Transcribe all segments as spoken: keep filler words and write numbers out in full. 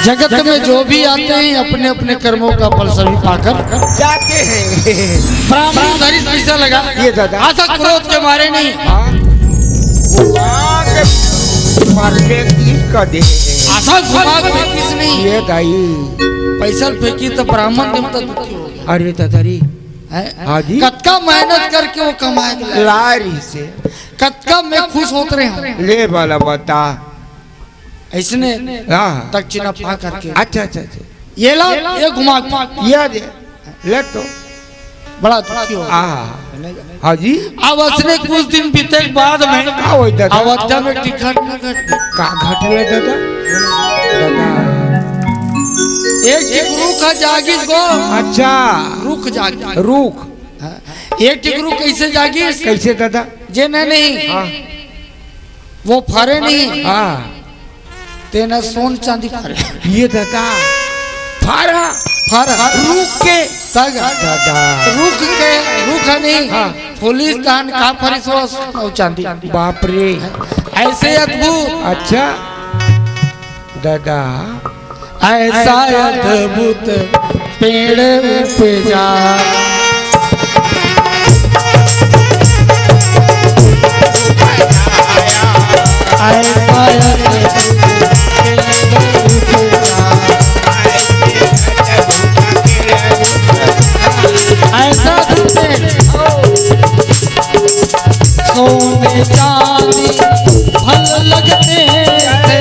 जगत में जो भी आते हैं, अपने अपने कर्मों का फल सभी पाकर जाते हैं। ब्राह्मण उधारी पैसा लगा, ये दादा। आशा क्रोध के मारे नहीं। हाँ। मार के किस का दे? आशा घुमा के किस नहीं। ये दाई। पैसा फेंकी तो ब्राह्मण देवता दुखी हो गया। अरे दादा रे। हैं? हाँ जी। कतका मेहनत करके वो कमाए के लाए। लारी से। कतका में खुश होत रहे हम। ले वाला बता। अइसने हाँ। दक्षिणा पा करके। अच्छा, अच्छा, अच्छा। ये ला, ये घुमा के। ये दे, ले तो। बड़ा दुखी हो गया। हाँ। हाँ जी। अब असने कुछ दिन बीते के बाद में का होई दादा? अयोध्या में टिकट न घट गई। का घट ले दादा? दादा। एक ठिक रुख ह जागिस गो। अच्छा। रुख जागिस। रुख। हाँ। एक ठिक रुख कैसे जागिस? कैसे दादा? जे न नहीं। हाँ। वो फरे नहीं। हाँ। तेना सोन चांदी फरे। ये दादा। फरा। फरा। रुख के। तग। दादा। रुख के, रुख नहीं। हाँ। पुलिस तहन का फरिस हो सोन चांदी। बाप रे। ऐसे अद्भुत। अच्छा। दादा। ऐसा अद्भुत पेड़ उपजा। ऐसा अद्भुत पेड़ उपजा। ऐसा अद्भुत पेड़। सोने चांदी फल लगते थे।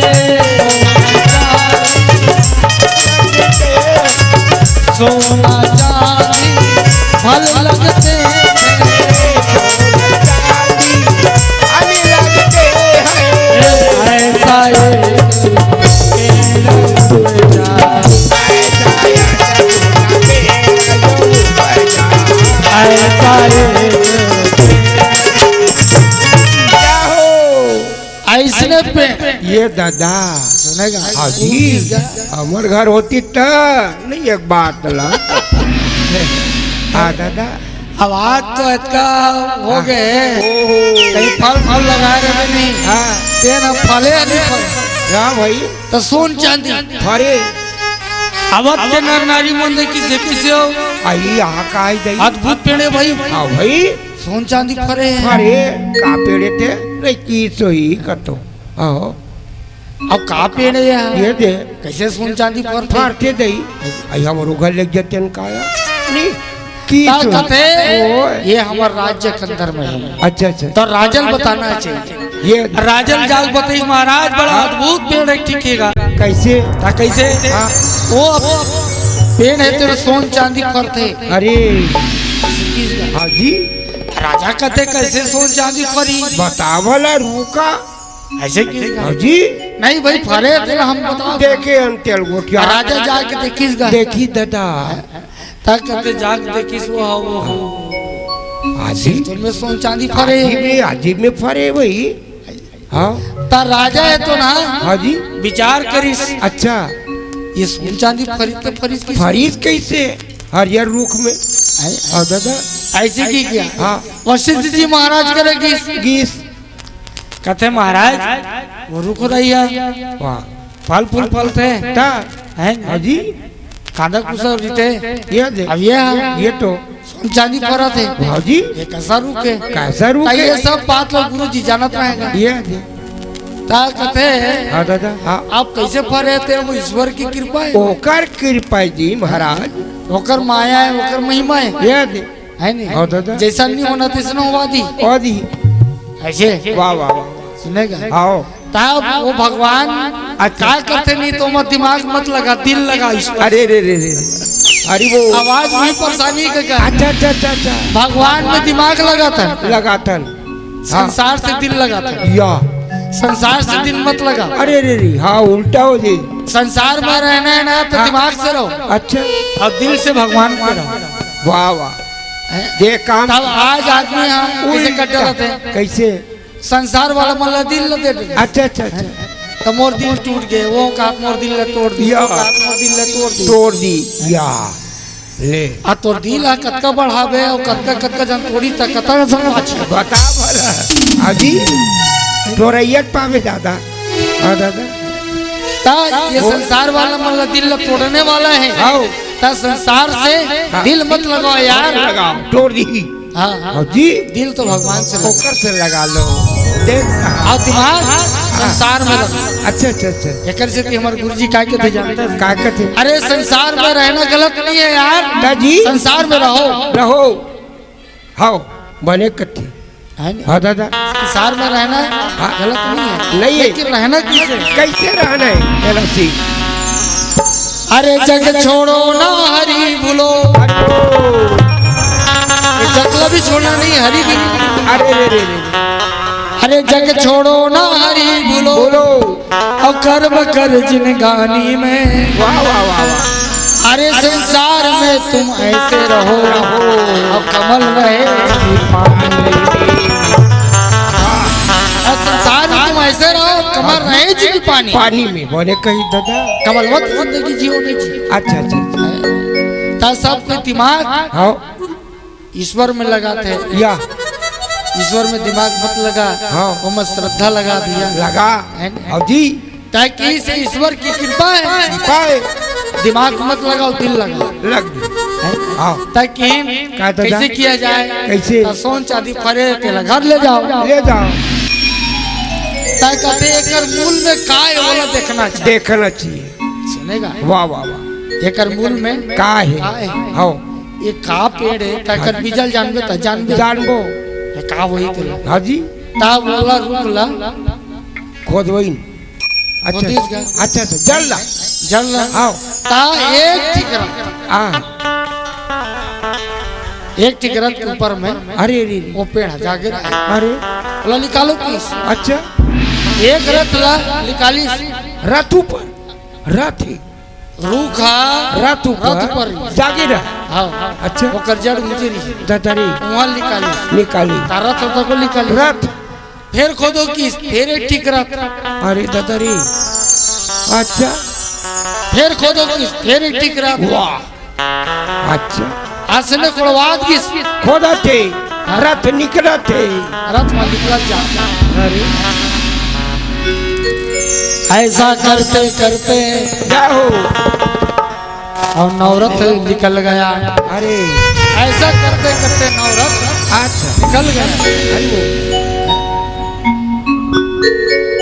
सोना चांदी फल लगते थे। ऐसा एक ऐसा एक ऐसने पे ये दादा। सुनेगा? हाँ जी। हमर घर होती त नहीं एक बात ला। हाँ दादा। अब आज तो इतका हो गए। ओहो। कहीं फल फल लगा रहे नहीं। हाँ। तेन फले नहीं फल। हाँ भाई। तो सोन चांदी। फरे। अब के नर नारी मन दे किसे किसे हो। आई यहाँ का आई जाई। अद्भुत पेड़ हे भाई। हाँ भाई। सोन चांदी फरे हे। अरे, का पेड़े ते? नहीं, की सोई कतो। आओ। अब का पेड़े हे? ये दे। कैसे सोन चांदी फरथे? फरथे दई। आई हमरो घर लेग जाते न काया? नहीं, की ता सोई? कथे, ओए। ये हमर राज्य के अंदर में हे। अच्छा, अच्छा। तो राजल बताना चाहिए। ये राजल जाल बताई महाराज, बड़ा अद्भुत पेड़ हे, ठीक हे गा। कैसे? ता कैसे? हाँ। वो पेड़ हे तेरे सोन चांदी फरथे। अरे। हाँ जी। राजा कथे कैसे सोन चांदी फरी? बतावला रुका। ऐसे किस हाँ जी। नहीं भाई, फरे तेला हम बता। देखे अंतेल गोटिया। राजा जाके देखिस गा। देखी दादा। ता कथे जाके देखिस वो, वो, वो। आजी। सिरतोन में सोन चांदी फरे। आजी में, आजी में फरे भाई। हाँ। ता राजा हे तो ना। हाँ जी। विचार करिस। अच्छा। ये सोन चांदी फरिस तो फरिस किस? फरिस कैसे? हरियर रुख में। ऐ-, हाँ दादा। ऐसे की क्या? हाँ। वशिष्ठ जी महाराज करे गीस। गीस। कथे महाराज, वो रुख रही हे। वाह। फल फूल फलथे। ता। हे ना? हाँ जी। कांदा कुसा रीथे। ये दे। अब ये हे। ये तो। सोन चांदी फरथे। हाँ जी। ये कैसा रुख हे? कैसा रुख ता हे? ये सब बात ला गुरु जी जानत रहेगा। ये दे। ता कथे, हाँ दादा, हाँ। आप कैसे फरे थे, वो ईश्वर की कृपा हे। ओकर कृपा हे जी महाराज। ओकर माया हे, ओकर महिमा हे। ये दे। हे नहीं? हाँ दादा। जैसा नहीं होना, तैसा होवा दी। होवा दी। ऐसे? वाह, वाह, वाह। सुनेगा? आओ। तब वो भगवान अच्छा। का करथे नहीं तो मत दिमाग मत लगा, दिल लगा ईश्वर। अरे रे रे रे। अरे वो आवाज वही परेशानी के का। अच्छा, अच्छा, अच्छा, अच्छा। भगवान में दिमाग लगाथन। लगाथन। हाँ। संसार से दिल लगाथन। या। संसार से दिल मत लगा। अरे रे रे, हाँ, उल्टा हो जाए। संसार में रहना हे ना तो हाँ। दिमाग से रहो। अच्छा। और दिल से भगवान पे रहो। वाह, वाह। हैं? ये काम तब आज आदमी यहाँ उल्टा। कैसे कट जाते हैं? कैसे? संसार वाला मन ला दिल ला दे दे। अच्छा, अच्छा, अच्छा। तो मोर दिल टूट गए, वो कहा मोर दिल ला तोड़ दी, या। वो कहा मोर दिल ला तोड़ दी। तोड़ दी, या। ले। आ तोर दिल हा कतका बढ़ाबे और कतका, कतका जन तोड़ी त कतका जन बाँची। बता भला। अभी तोरा एक पावे दादा। हाँ दादा। ता ये संसार वाला मन ला, दिल ला तोड़ने वाला है। हाँ। ता संसार से हाँ। दिल मत लगाओ यार। लगाओ, तोड़ दी। हाँ, हाँ। हाँ जी। दिल तो भगवान से लगा। ओकर से लगा लो। देख। और दिमाग संसार में लगा। अच्छा, अच्छा, अच्छा। एकर से तो हमारे गुरुजी का कहते जानते हैं? का कहते? अरे, संसार में रहना गलत नहीं है यार। का जी? संसार में रहो। रहो। हाँ, बने कथे। है नहीं? हाँ दादा। संसार में रहना हाँ। गलत नहीं है। नहीं है। लेकिन रहना किसे? कैसे रहना है? गलत सी। अरे जग छोड़ो ना हरि भूलो। हरि बोल। ये जग ला भी छोड़ना नहीं, हरि भी। अरे रे रे रे। अरे जग छोड़ो ना हरि भूलो। बोलो। और कर्म कर जिनगानी में। वाह, वाह, वाह, वाह। अरे संसार में तुम ऐसे रहो, रहो। और कमल रहे जी पानी में। और संसार में तुम ऐसे रहो, कमल रहे जी पानी। पानी में, बोले कहीं दादा। कमलवत जिंदगी जियो नहीं जी। अच्छा, अच्छा, अच्छा। ता सब कोई दिमाग हाँ। ईश्वर में लगात है। या। ईश्वर में दिमाग मत लगा, हाँ। ओमा श्रद्धा लगा भैया। लगा। है ना? अब जी। ताकि इसे ईश्वर की कृपा है। कृपा है। दिमाग मत लगाओ, दिल लगा। लग गई। है? हाँ। ताकि का दादा? कैसे किया जाए? कैसे? ता सोन चांदी परे तेला घर ले जाओ। ले जाओ। ताकि एकर मूल में का है, ओला देखना चाहिए। देखना चाहिए। सुनेगा? वाह, वाह, वाह। एकर मूल में का है? का है? हाँ। ये का पेड़ है? ताकर हाँ। बीजल जानबे त जानबे। जानबो। ये का होई तेला? हाँ जी। ता बोला रुख ला। खोदवइन। अच्छा, खोदिस गा। अच्छा, अच्छा, जड़ ला। जड़ ला। हाँ। ता एक ठीक रहा। हाँ। एक ठीक रथ के ऊपर में अरे, अरे, अरे। वो पेड़ जागे रहा। अरे। बोला निकालो किस। अच्छा। एक रथ ला निकालिस। रथ ऊपर। रथ ही। रूखा रथ ऊपर रथ पर। जागे रहा। हाँ। अच्छा। ओकर जड़ उजरी। दतरी। वहाँ निकालिस। निकाली। ता रथ तको निकालिस। रथ। फेर खोदो किस, फेर एक ठीक रथ। अरे दतरी। अच्छा। फेर खोदो किस, फेर एक ठीक रथ। वाह। अच्छा। असने खोदवात किस। खोदत हे। रथ निकलत हे। रथ में निकलत जा। अरे। ऐसा करते करते जाओ। और नवरथ निकल गया। अरे। ऐसा करते करते नवरथ अच्छा। निकल गया। अरे।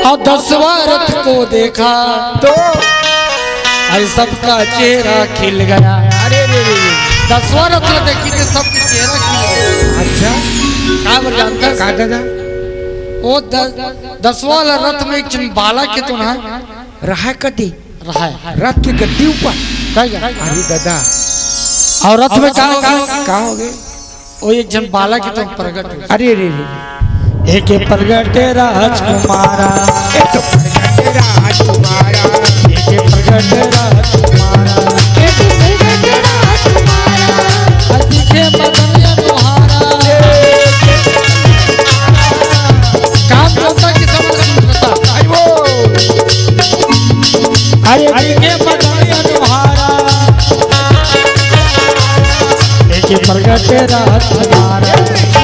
और दसवां रथ को देखा तो अरे सबका चेहरा खिल गया। अरे रे रे रे। दसवां रथ ला देखी थे, सबके चेहरा खिल गया। अच्छा। का बर जानता है? का दादा? वो द-, दसवां वाला रथ में एक झन बालक हे तो ना। रहा कदी? रहा है। रथ के गद्दी ऊपर? का गा? अरे दादा। और रथ में का हो गया? का हो गया? वो एक झन बालक हे तो प्रगट हो। अरे रे रे रे। एक प्रगट राजकुमारा। एक प्रगट राजकुमारा। एक प्रगट राजकुमारा। एक प्रगट राजकुमारा। अति के मदन अनुहारा। काम करता कि सब कुछ करता। आई वो। अरे अति के मदन अनुहारा। एक प्रगट राजकुमारा। एक प्रगट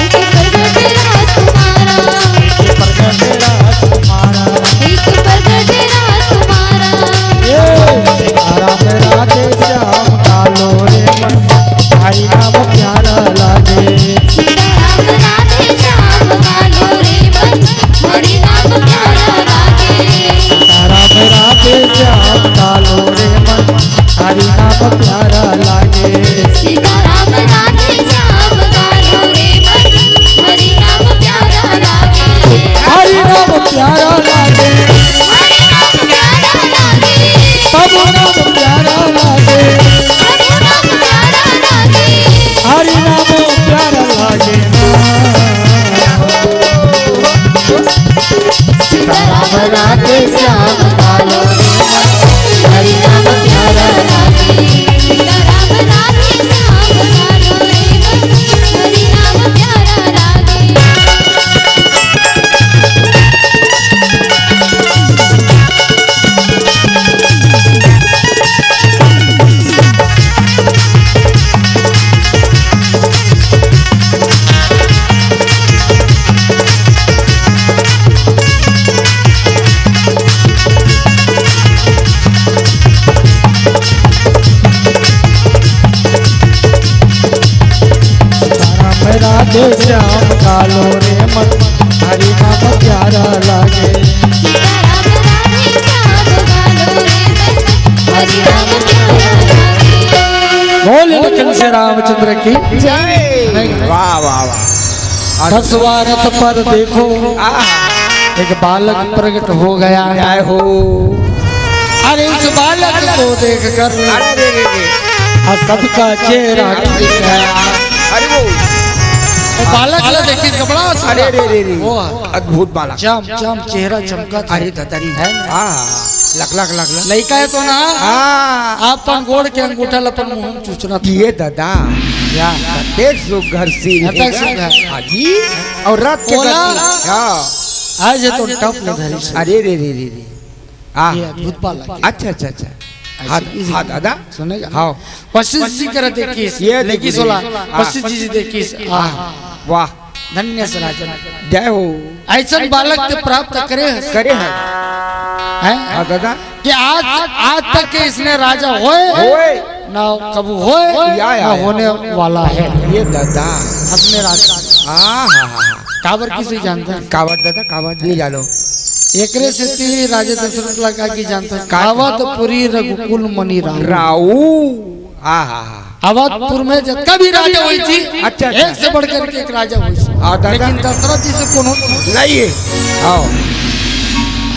राजकुमारा। एक प्रगट राजकुमारा। एक प्रगट राजकुमारा। ए, सीताराम राधे श्याम कालो रे मन, हरि नाम प्यारा लागे। सीताराम राधे श्याम कालो रे मन, हरि नाम प्यारा लागे। सीताराम राधे श्याम कालो रे मन, हरि नाम प्यारा लागे। सीताराम राधे श्याम कालो रे मन, हरि नाम प्यारा लागे। हरि नाम प्यारा लागे। हरि नाम प्यारा लागे। प्रभु नाम प्यारा लागे। प्रभु नाम प्यारा लागे। हरि नाम प्यारा लागे ना। सीताराम राधे श्याम कालो रे मन, हरि नाम प्यारा लागे। सीताराम आलो रे मन, हरि नाम प्यारा लागे। सीताराम राधे श्याम गालो रे मन, हरि नाम प्यारा लागे। बोल लखन से रामचंद्र की। जय। वाह, वाह, वाह। दसवाँ रथ पर देखो, आहा। एक बालक प्रकट हो गया। जय हो। अरे, उस बालक को देखकर अरे रे रे रे। और सबका चेहरा खिल गया। अरे वो। वो बालक ला देखिस, कपड़ा अरे रे रे रे। वो अद्भुत बालक। चम चम चेहरा चमका था। अरे ततरी। है ना? हाँ, हाँ, हाँ। लक लक लक लक। लइका है तो ना? हाँ। अपन गोड़ के अंगूठा ला अपन मुंह में चूसना था। ये दादा। या। कते सुघर सीन है। कते सुघर। हाँ जी। और रात के बोला। गति। हाँ। आज ये तो टप ले धरी से। अरे रे रे रे रे। हाँ। ये अद्भुत बालक है। अच्छा, अच्छा, अच्छा। ऐसे हाँ, इजी। हाँ, दादा। सुनेगा? हाँ। वशिष्ठ जी करा देखिस, ये लेकिस देखिस। ओला, हाँ। वशिष्ठ जी देखिस, हाँ। हाँ। वाह। धन्य से राजन। जय हो। ऐसन बालक ते प्राप्त करे हस। करे है। हैं? हाँ, दादा। कि आज, आज तक के इसने राजा होए, होए। ना कबू होए, या, या, ना या। होने वाला है। ये दादा। अपने राजा। हाँ, हाँ, हाँ, हाँ। काबर किसे जानता है? काबर दादा, काबर नहीं जानो। एकरे सेती राजा दशरथ ला का की जानता है? का? अवधपुरी रघुकुल मणि राऊ। राऊ। हाँ, हाँ, हाँ। अवधपुर में जितना भी राजा हुई थी, अच्छा, अच्छा। एक से बढ़कर के एक राजा हुई थी। हाँ, दादा। लेकिन दशरथ जी से कोनो नहीं है। हाँ।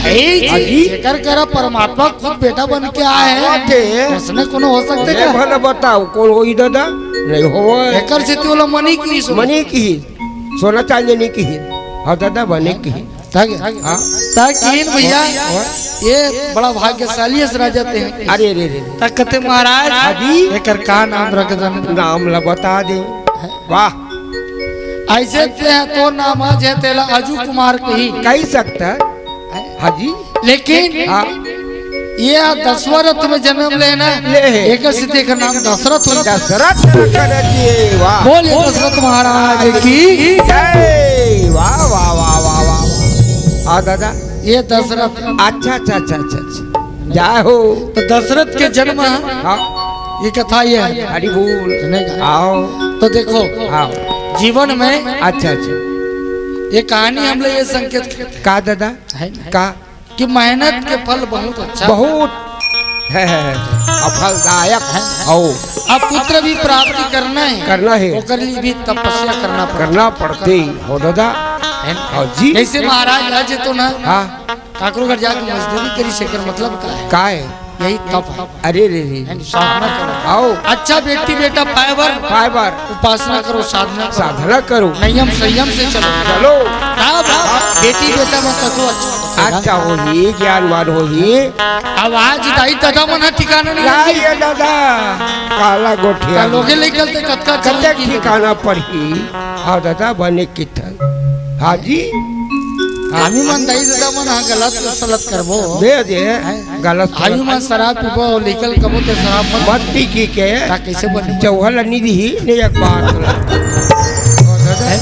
यही हाँ जी। चीज जेकर करा परमात्मा खुद बेटा बन के आए हैं, आवत है। उसने कोनो हो सकते ये क्या? भला बताओ, कौन होई दादा? नहीं हो। एकर सेती ओला मनी की सुन। मनी की, सोना चांदी नहीं की। हाँ दादा, बने की। ताकि, हाँ। ताकि इन भैया, और? ये बड़ा भाग्यशाली है राजा ते हैं। अरे रे रे। तक कहते महाराज, हाँ जी। एकर का नाम रख दन? नाम ला बता दे। वाह। ऐसे ते हैं, तो नाम है जे तेला अजू कुमार कही। कही सकता है। हाँ जी। लेकिन हाँ। ये दसवाँ रथ में जन्म लेना, ले है। एकर सेती एकर नाम दशरथ हो। दशरथ कर दिए, वाह। बोलिए दशरथ महाराज की। जय। वाह, वाह, वाह, वाह, वाह। हाँ दादा। ये दशरथ। अच्छा, अच्छा, अच्छा, अच्छा, अच्छा। जय हो। तो दशरथ के जन्म हाँ। ये कथा ये है। हरि बोल। सुनेगा? आओ। तो देखो, आओ। जीवन में अच्छा, अच्छा। ये कहानी हम लोग ये संकेत करते हैं। का दादा? है ना? का? कि मेहनत के फल बहुत अच्छा। बहुत है, है, है। और फलदायक है। हो। अब पुत्र भी प्राप्ति करना है। करना है। ओकर लिए भी तपस्या करना पड़ता। करना पड़ते हो दादा। है ना? हाँ जी। जैसे महाराज आज तो ना हाँ। काकरो घर जाके मजदूरी करी से एकर मतलब का है? का है? यही तप है। अरे रे रे। यानी साधना करो। आओ। अच्छा बेटी बेटा पाए बर पाए बर। उपासना करो, साधना करो। साधना करो। नियम संयम से चलो। चलो। तब बेटी बेटा में तको अच्छा। अच्छा होही, ज्ञानवान होही। अब आज दाई ददा मन ह ठिकाना नहीं नहीं रखी। ये दादा, काला गोठिया। का लोगे लेकर ते कतका कतक चली की ठिकाना पड़ही। हाँ दादा, बने किथन। हाँ जी। हामी मन दाई ददा मन ह गलत सलत करबो। दे दे, हैं? गलत हामी सलत। मन शराब पीबो, लेकर कबो ते शराब मत मत पी की के। ता कैसे बनी? चौहल नहीं दी, नहीं एक बात। हैं?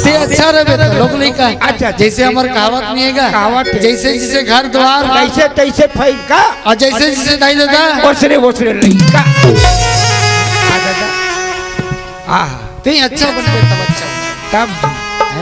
ते अच्छा रहे तो लोग नहीं कहे। अच्छा, अच्छा। जैसे हमार कहावत नहीं है का? कहावत है। जैसे जैसे घर द्वार। जैसे तैसे फैल का। और जैसे जैसे दाई ददा। ओसरे ओसरे लइका। हाँ दादा। हाँ, हाँ। ते अच्छा बन गए तब अच्छा। तब